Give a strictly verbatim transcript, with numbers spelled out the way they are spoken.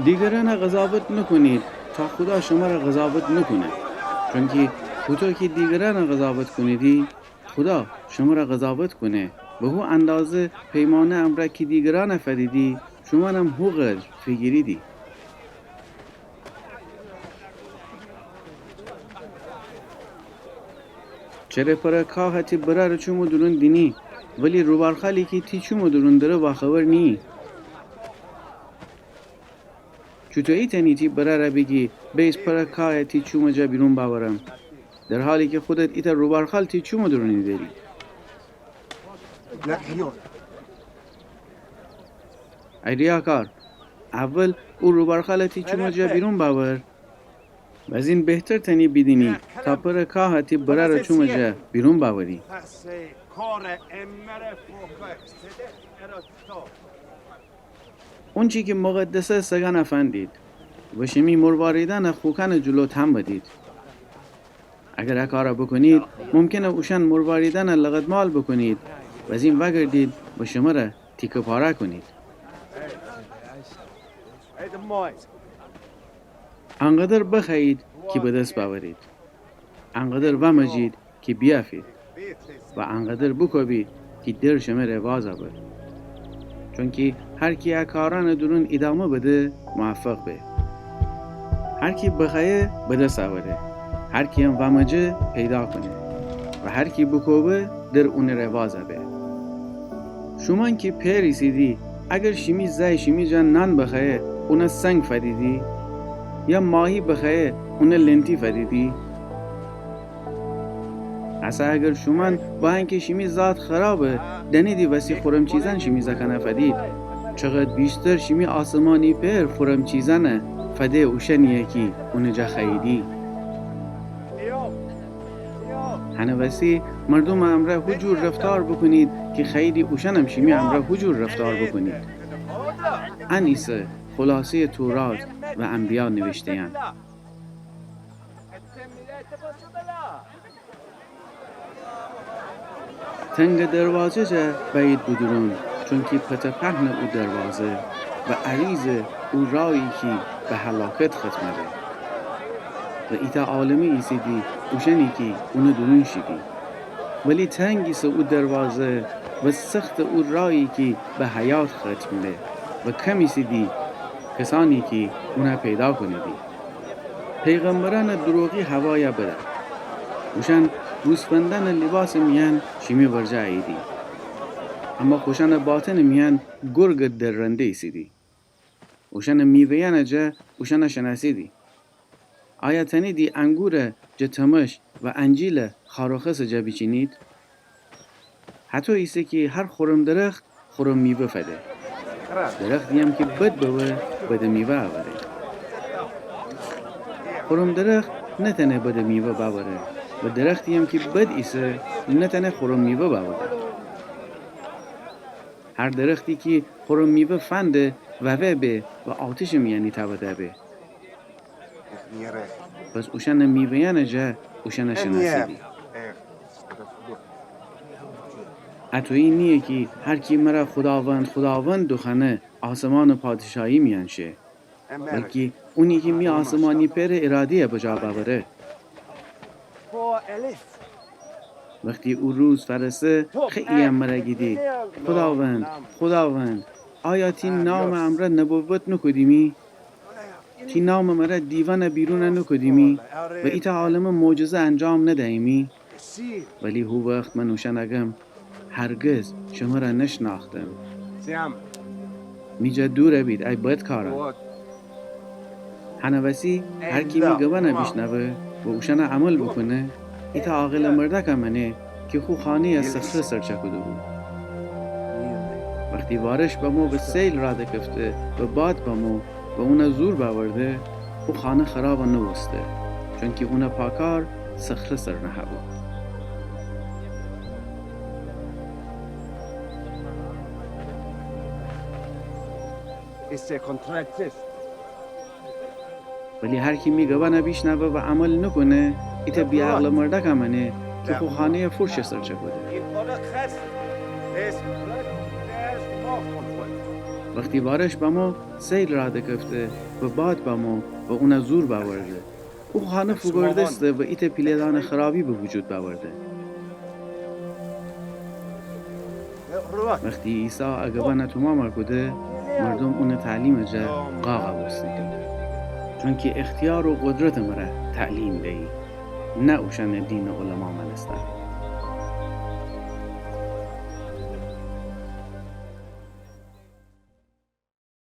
دیگرأنَ قضاوت نوکونید تا خودا شمرَ قضاوت نوکونه. چونکی هوطو کی دیگرأنَ قضاوت کونیدی، خودا شمرَ قضاوت کونه و هو اندازه پیمانه امرأ کی دیگرأنَ فدیدی، شومأنم هو قدر فیگیریدی. چره پرٚ کاهَ تی برأرٚ چومٚ دورون دینی، ولی روبارخالی کی تی چومٚ دورون دره واخبر نییی؟ چوطویی تأنی تی برأرَ بیگی بئیس پرٚ کاهَ تی چومٚ جا بیرون بأورم، در حالی کی خودت ایتأ روبارخال تی چومٚ دورونی دأری؟ ای ریاکار، اول او روبارخالَ تی چومٚ جا بیرون بأور. بزین بهتر تأنی بیدینی تا پرٚ کاهَ تی برأرٚ چومٚ جا بیرون بأوری. اونچی کی مقدسه سگأنَ فندید و شیمی مرواریدأنَ خوکأنٚ جلو تن بدید. اگر ا کارَ بوکونید، ممکنه اوشأن مرواریدأنَ لغدمال بوکونید، بزین وأگردید و شمرَ تیکه پاره کونید. انقدر بخوأیید کی به دس بأورید، انقدر وأمجید کی بیأفید و انقدر بوکوبید کی در شمره وازَ به. چونکی هر کی ا کارأنٚ دورون ایدامه بده، موفق به. هر کی بخوأیه، به دس اوره. هر کییم وأمجه، پیدا کونه. و هر کی بوکوبه، در اونٚ ره وازَ به. شومأن کی پئر ایسیدی، اگر شیمی زأی شیمی جا نان بخوأیه، اونَ سنگ فدیدی؟ یا ماهی بخوأیه، اونَ لنتی فدیدی؟ اسه اگر شومأن، با انکی شیمی ذات خرابه، دأنیدی وسی خورم چیزأن شیمی زأکأنَ فدید، چقدر ویشتر شیمی آسمانی پئر خورم چیزأنَ فده اوشأنیی کی اونٚ جا خوأییدی. هنٚ وسی مردومٚ امرأ هو جور رفتار بوکونید کی خوأییدی اوشأنم شیمی امرأ هو جور رفتار بوکونید. ان ایسه خلاصه‌یٚ تورات و انبیا نیویشته‌یأن. تنگٚ دروازه جا بأیید بودورون، چونکی پته پهنه او دروازه و عریضه او رایی کی به هلاکت ختمه به. و ایتأ عالمه ایسیدی اوشأنی کی اونٚ دورون شیدی. ولی تنگ ایسه او دروازه و سخته او رایی کی به حیات ختم به و کم ایسیدی کسأنی کی اونَ پیدا کونیدی. پیغمبرأنٚ دروغی هوایَ بده. اوشأن گوسفندأنٚ لیباسٚ میأن شیمی ورجه اییدی، اما خوشأنٚ باطنٚ میأن گرگٚ درنده ایسیدی. اوشأنٚ میوه‌یأنٚ جا اوشأنَ شنأسیدی. آیا تأنیدی انگورَ جٚه تمش و انجیلَ خار و خسٚ جا بیچینید؟ هطو ایسه کی هر خورم درخت خورم میوه فده. درختییم کی بد ببه، بدٚ میوه اوره. خورم درخت نتأنه بدٚ میوه بأوره و درختییم کی بد ایسه نتأنه خورم میوه بأوره. هر درختی کی خورم میوه فنده وأوه به و آتشٚ میأنی تأوده به. پس اوشأنٚ میوه‌یأنٚ جا اوشأنَ شنأسیدی. اطویی نییه کی هر کی مرَ خوداوند، خوداوند دوخوأنه آسمانٚ پادشاهی میأن شه، بلکی اونی کی می آسمانی پئرٚ اراده‌یَ بجا بأوره. وختی او روز فأرسه، خیلی‌یأن مرَ گیدی: خوداوند، خوداوند، آیا تی نامٚ امرأ نبوت نوکودیمی؟ تی نامٚ مرأ دیوأنَ بیرونَ نوکودیمی و ایتأ عالمه معجزه انجام ندییمی؟ ولی هو وخت من اوشأنَ گم: هرگز شمرَ نشنأختم. می جا دورَ بید، ای بدکارأن. هنٚ وسی هر کی می گبأنَ بیشنوه و اوشأنَ عمل بوکونه، ایتأ عاقلٚ مردأکَ مأنه کی خو خانه‌یَ صخره سر چأکوده‌بو. وختی وارش بمو و سیل رادکفته و باد بمو و اونَ زور بأورده، خو خانه خرابَ نوبوسته، چونکی اونٚ پاکار صخره سر نهه‌بو. ولی هر کی می گبأنَ بیشنوه و عمل نوکونه، ایتأ بی‌عقلٚ مردأکَ مأنه کی خو خانه‌یَ فورشٚ سر چأکوده. وختی وارش بمو، سیل راه دکفته و باد بمو و اون زور بأورده. او خانه فوگوردسته و ایتأ پیله‌دانه خرابی به وجود بأورده. وختی عیسی ا گبأنه تومام کوده، مردوم اونٚ تعلیمٚ جا قاق بوستیدی، چونکی اختیار و قدرتٚ مره تعلیم دیی، نه اوشأنٚ دینٚ علما مأنستن.